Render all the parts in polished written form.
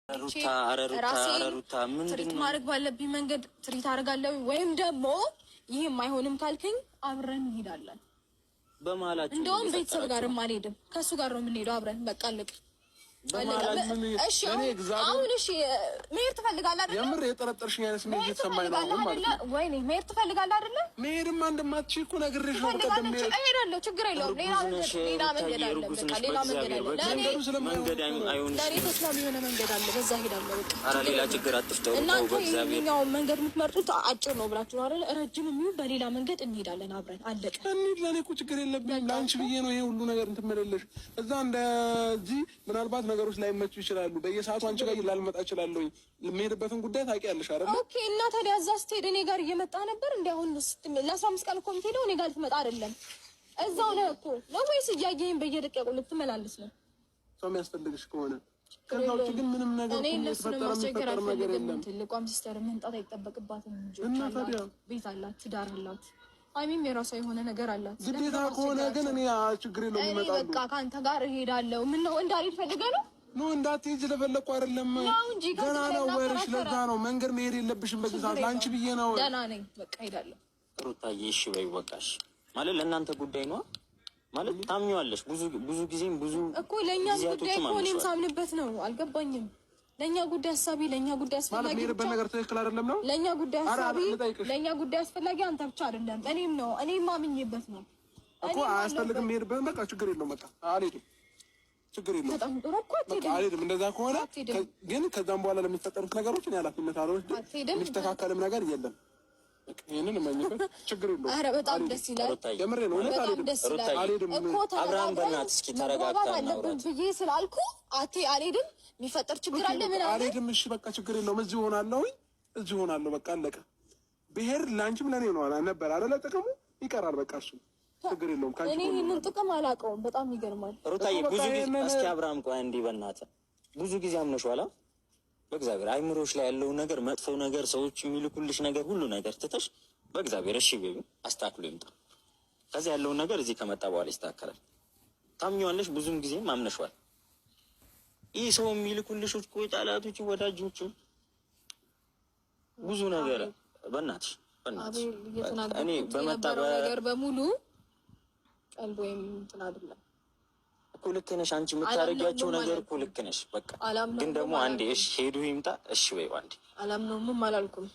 ሩታ ኧረ ሩታ ኧረ ሩታ ምንድን treat ማድረግ ባለብኝ መንገድ treat አደርጋለሁ። ወይም ደግሞ ይህም አይሆንም ካልከኝ አብረን እንሄዳለን። በመሀላችሁ እንደውም ቤተሰብ ጋርም አልሄድም፣ ከእሱ ጋር ነው የምንሄደው አብረን። በቃ አለቀ። እሺ አሁን እሺ፣ መሄድ ትፈልጋለህ አይደለ? የምር የጠረጠርሽኝ አይነት ስሜት እየተሰማኝ ነው አሁን ማለት ነው። ወይኔ መሄድ ትፈልጋለህ አይደለ? መሄድማ እንደማትችይ እኮ ነግሬሽ ነው። በቀደም እሄዳለሁ፣ ችግር የለውም። ሌላ መንገድ አለ፣ በቃ ሌላ መንገድ አለ። ለእኔ ተስማሚ የሆነ መንገድ አለ፣ በዛ እሄዳለሁ። በቃ ኧረ ሌላ ችግር አትፍጠሩ። እናንተ ይኸኛውን መንገድ የምትመርጡት አጭር ነው ብላችሁ ነው አይደለ? ረጅም የሚሆን በሌላ መንገድ እንሄዳለን አብረን። አለቀ። እንሂድ። ለእኔ እኮ ችግር የለብኝም። ለአንቺ ብዬ ነው ይሄ ሁሉ ነገር እንትን የምልልሽ። እዛ እንደዚህ ምናልባት ነገሮች ላይመቹ ይችላሉ። በየሰዓቱ አንቺ ጋር ላልመጣ እችላለሁ። የምሄድበትን ጉዳይ ታውቂያለሽ አይደል? Okay። እና ታዲያ እዛ ስትሄድ እኔ ጋር እየመጣ ነበር እንዴ? አሁን ለ15 ቀን እኮ የምትሄደው እኔ ጋር ልትመጣ አይደለም። እዛው ነህ እኮ ነው ወይስ እያየኸኝ በየደቂቃው ልትመላለስ ነው? ሰው የሚያስፈልግሽ ከሆነ ከዛ ውጭ ግን ምንም ነገር እኔ እነሱን ማስቸገር አልፈልግም። ትልቋም sister መምጣት አይጠበቅባትም። እና ታዲያ ቤት አላት፣ ትዳር አላት። አይሚም የራሷ የሆነ ነገር አላት። ግዴታ ከሆነ ግን እኔ ችግር የለውም ይመጣሉ። በቃ ከአንተ ጋር እሄዳለሁ። ምን ነው እንዳልሄድ ፈልገህ ነው? No እንዳትሄጂ ስለፈለኩ አይደለም። ገና ነው ወርሽ። ለዛ ነው መንገድ መሄድ የለብሽም በዚህ ሰዓት። ለአንቺ ብዬ ነው። ደህና ነኝ፣ በቃ እሄዳለሁ። ሩታዬ እሺ በይው በቃሽ። ማለት ለእናንተ ጉዳይ ነው ማለት ታምኚዋለሽ። ብዙ ብዙ ጊዜም ብዙ እኮ ለእኛ ጉዳይ እኮ እኔም ሳምንበት ነው። አልገባኝም። ለእኛ ጉዳይ ሀሳቢ ለእኛ ጉዳይ አስፈላጊ ማለት የሄደበት ነገር ትክክል አይደለም ነው። ለእኛ ጉዳይ ሀሳቢ ለእኛ ጉዳይ አስፈላጊ አንተ ብቻ አይደለም እኔም ነው። እኔም አምኜበት ነው እኮ አያስፈልግም። የሄድበት በቃ ችግር የለውም። በቃ አልሄድም ችግር የለውም። አልሄድም። እንደዛ ከሆነ ግን ከዛም በኋላ ለሚፈጠሩት ነገሮች እኔ ኃላፊነት አልወስድም። የሚስተካከልም ነገር የለም። ይህንን እመኝበት። ችግር የለውም። ኧረ በጣም ደስ ይላል። የምሬ ነው። እውነት አልሄድም። አብርሃም በእናትህ እስኪ ተረጋግተህ አለብን ብዬ ስላልኩ አልሄድም። የሚፈጠር ችግር አለ ምናምን አልሄድም። እሺ በቃ ችግር የለውም። እዚሁ እሆናለሁኝ። እዚሁ እሆናለሁ። በቃ አለቀ። ብሄር ለአንቺም ለእኔ ነው ነበር አይደለ? ጥቅሙ ይቀራል። በቃ እሱ ችግር የለውም። እኔ ይህንን ጥቅም አላውቀውም። በጣም ይገርማል። ሩታዬ ብዙ ጊዜ እስኪ አብርሃም ቆይ አንዴ በእናትህ ብዙ ጊዜ አምነሽዋል። በእግዚአብሔር አይምሮሽ ላይ ያለው ነገር መጥፎ ነገር፣ ሰዎች የሚልኩልሽ ነገር ሁሉ ነገር ትተሽ በእግዚአብሔር እሺ በይው፣ አስተካክሎ ይምጣ። ከዚያ ያለውን ነገር እዚህ ከመጣ በኋላ ይስተካከላል። ታምኚዋለሽ፣ ብዙም ጊዜም አምነሽዋል። ይህ ሰው የሚልኩልሽ እኮ ጠላቶች፣ ወዳጆች ብዙ ነገር በእናትሽ በእናትሽ እኔ በመጣ ነገር በሙሉ ቀልድ ወይም እንትን አይደለም እኮ ልክ ነሽ አንቺ የምታደርጊያቸው ነገር እኮ ልክ ነሽ። በቃ ግን ደግሞ አንዴ እሺ ሄዱ ይምጣ እሺ በይው አንዴ። አላምነውምም አላልኩም፣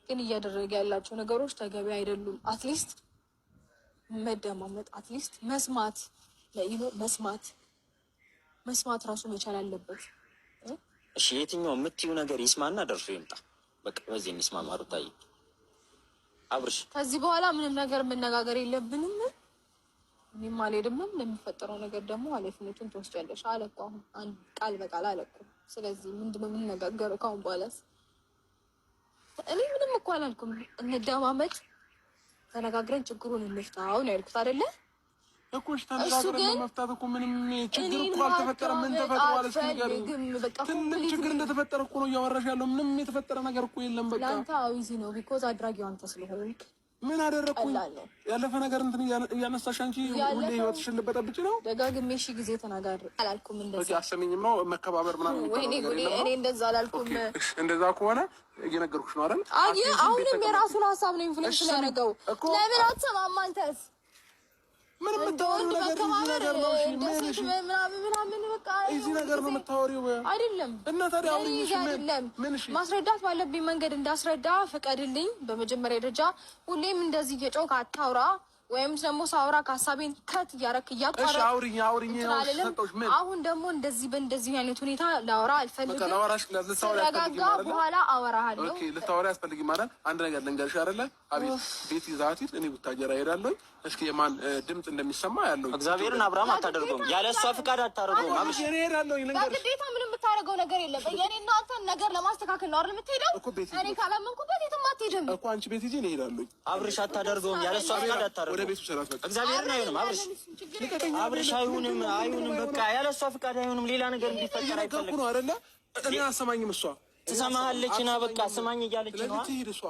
ግን እያደረገ ያላቸው ነገሮች ተገቢ አይደሉም። At least መደማመጥ፣ at least መስማት መስማት መስማት ራሱ መቻል አለበት። እሺ የትኛው የምትይው ነገር ይስማና ደርሶ ይምጣ። በቃ በዚህ እንስማማ። ሩታዬ አብርሽ፣ ከዚህ በኋላ ምንም ነገር መነጋገር የለብንም። እኔም አልሄድምም። ለሚፈጠረው ነገር ደግሞ ኃላፊነቱን ትወስጃለሽ አለኩ። አሁን አንድ ቃል በቃል አለኩ። ስለዚህ ምንድነው የምንነጋገረው ከአሁን በኋላስ? እኔ ምንም እኮ አላልኩም። እንደማመጥ ተነጋግረን ችግሩን እንፍታው ነው ያልኩት አይደለ? እኮ እሺ፣ ተነጋግረን መፍታት እኮ ምንም ችግር እኮ አልተፈጠረም። ምን ተፈጥሯል? እስኪ ንገሪኝ። ትልቅ ችግር እንደተፈጠረ እኮ ነው እያወራሽ ያለው። ምንም የተፈጠረ ነገር እኮ የለም። በቃ ለአንተ easy ነው because አድራጊው አንተ ስለሆንክ ምን አደረግኩኝ? ያለፈ ነገር እንትን እያነሳሽ አንቺ ሁሌ ህይወትሽን ልበጠብጭ ነው። ደጋግሜ ሺህ ጊዜ ተናጋር አላልኩም። እንደዛ አሰሚኝም ነው መከባበር ምናምን። ወይኔ ጉዴ! እኔ እንደዛ አላልኩም። እንደዛ ከሆነ እየነገርኩሽ ነው አይደል? አየህ፣ አሁንም የራሱን ሀሳብ ነው influence ያደረገው። ለምን አትሰማም አንተስ? ምን የምታወሪው ነገር ነው? ምናምን በቃ እዚህ ነገር ነው የምታወሪው አይደለም። እና ታዲያ አውሪኝ። እሺ ምን? እሺ ማስረዳት ባለብኝ መንገድ እንዳስረዳ ፍቀድልኝ። በመጀመሪያ ደረጃ ሁሌም እንደዚህ እየጮክ አታውራ፣ ወይም ደግሞ ሳውራ ከሀሳቤን cut እያረክ እያቋረጥ አውሪኝ አውሪኝ። አሁን ደግሞ እንደዚህ በእንደዚህ አይነት ሁኔታ ላውራ አልፈልግም። ስረጋጋ በኋላ አወራሃለሁ። Okay ልታወሪ አያስፈልግም ማለት አንድ ነገር ልንገርሽ አይደለ? አቤት ቤት ይዛት ሂድ። እኔ ቡታጀራ እሄዳለሁ። እስኪ የማን ድምፅ እንደሚሰማ ያለው እግዚአብሔርን አብርሃም አታደርገውም፣ ያለ እሷ ፍቃድ አታደርገውም። አብርሽ እኔ እሄዳለሁ። ልንገርሽ በግዴታ ምንም የምታደርገው ነገር የለም። የኔ እና አንተን ነገር ለማስተካከል ነው አይደል የምትሄደው? እኔ ካላመንኩበት የትም አትሄድም እኮ አንቺ ቤት ይዤ እኔ እሄዳለሁ። አብርሽ አታደርገውም፣ ያለ እሷ ፍቃድ አታደርገውም። ወደ ቤቱ ሰራት በቃ እግዚአብሔርን አይሆንም። አብርሽ አብርሽ አይሆንም፣ አይሆንም። በቃ ያለ እሷ ፍቃድ አይሆንም። ሌላ ነገር እንዲፈጠር አይፈልግም ነው አይደለ? እኔ አሰማኝም። እሷ ትሰማሃለች። ና በቃ ስማኝ እያለች ነው። ትሂድ እሷ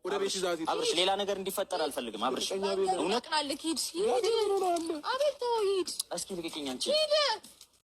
ወደ ቤት ይዛት ሂድ። አብርሽ ሌላ ነገር እንዲፈጠር አልፈልግም። አብርሽ እውነት ሂድ፣ ሂድ፣ አቤል ተው፣ ሂድ። እስኪ ልቀቂኝ አንቺ። ሂድ።